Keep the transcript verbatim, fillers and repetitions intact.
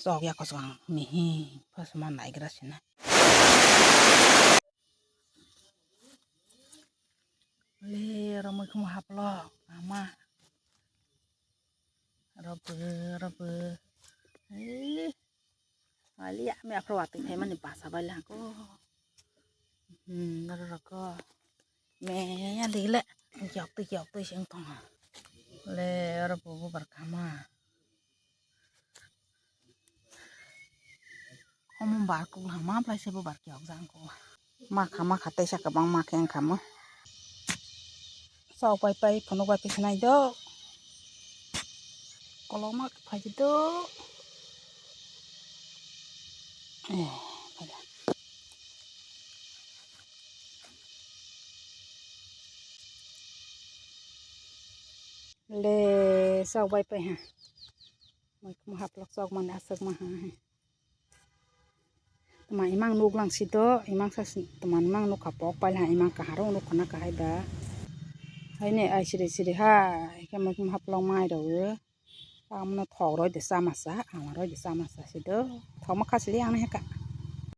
Tok ya kosong mihi phasma naigra sina. Le romoi khum haplo ama. Robo, robo. Eh. Wali ya, me aphro watwi phaimani basa bai lako. Hmm, aro roko. Me ya dile. Yok tu, yok tu sing tong. Le, aro bubu barkama. Omo bar kuk hama plai se bo bar kiyok jang ko. Ma kha, ma kha, teisa kwbang ma khe wng kha mo. Sok bai pai, phunuk bai pai khe nai do. Kolokma khe phai di do. Eh, phai da. Le, sok bai pai ha. Mai khum haplok sok mani aswk ma ha. Tama imang nuk lang si do, imang sa si, tama imang nuk ha pok pai ha, imang kahar nuk khana kahai ba. Hai ne ai siri siri hai, khe mai khum haplok mai rw. Tamno thok roi de sama sa, ama roi de sama sa si do. Thok ma khasili ang ne ka.